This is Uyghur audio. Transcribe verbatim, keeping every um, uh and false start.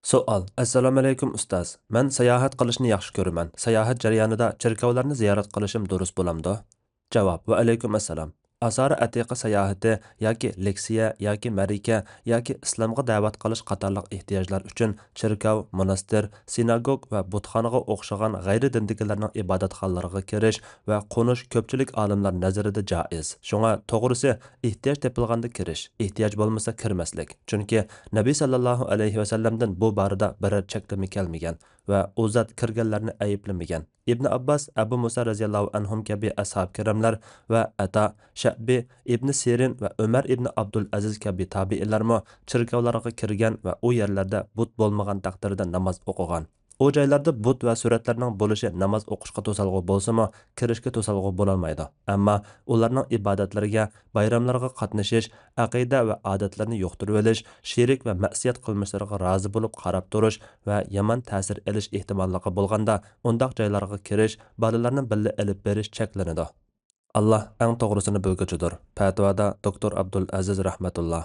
سوئال. ئەسسالامۇئەلەيكۇم ئۇستاز، مەن ساياھەت قىلىشنى ياخشى كۆرىمەن. ساياھەت جەريانىدا چېركاۋلارنى زىيارەت قىلىشىم دۇرۇس بولامدۇ؟ جاۋاب. ۋەئەلەيكۇم ئەسسالام. ئاسارە ئەتىقە ساياھىتى ياكى لېكسىيە ياكى مەرىكە ياكى ئىسلامغا دەۋەت قىلىش قاتارلىق ئېھتىياجلار ئۈچۈن چېركاۋ، موناستىر، سىناگوگ ۋە بۇتخانىغا ئوخشىغان غەيرىي دىندىكىلەرنىڭ ئىبادەتخانىلىرىغا كىرىش ۋە قونۇش كۆپچىلىك ئالىملار نەزىرىدە جائىز. شۇڭا توغرىسى، ئېھتىياج تېپىلغاندا كىرىش، ئېھتىياج بولمىسا كىرمەسلىك. چۈنكى نەبى سەللەللاھۇ ئەلەيھى ۋەسەللەمدىن بۇ بارىدا بىرەر چەكلىمە كەلمىگەن ۋە ئۇ زات كىرگەنلەرنى ئەيىبلىمىگەن. ئىبنى ئابباس، ئەبۇ مۇسا رەزىياللاھۇ ئەنھۇم كەبى ئەسھاب كىراملار ۋە ئەتا، شەئبى، ئىبنى سىرىن ۋە ئۆمەر ئىبنى ئابدۇل ئەزىز كەبى تابىئىنلارمۇ چېركاۋلارغا كىرگەن ۋە ئۇ يەرلەردە بۇت بولمىغان تەقدىردە ناماز ئوقۇغان. ئۇ جايلاردا بۇت ۋە سۈرەتلەرنىڭ بولۇشى ناماز ئوقۇشقا توسالغۇ بولسىمۇ، كىرىشكە توسالغۇ بولالمايدۇ. ئەمما ئۇلارنىڭ ئىبادەتلىرىگە، بايراملارغا قاتنىشىش، ئەقىدە ۋە ئادەتلەرنى يۇقتۇرۇۋېلىش، شېرىك ۋە مەسىيەت قىلمىشلىرىغا رازى بولۇپ قاراپ تۇرۇش ۋە يامان تەسىر ئېلىش ئېھتىماللىقى بولغاندا، ئۇنداق جايلارغا كىرىش، بالىلارنى بىللە ئېلىپ بېرىش چەكلىنىدۇ. ئاللا ئەڭ توغرىسىنى بىلگۈچىدۇر. پەتىۋادا دوكتور ئابدۇل ئەزىز رەھمەتۇللا.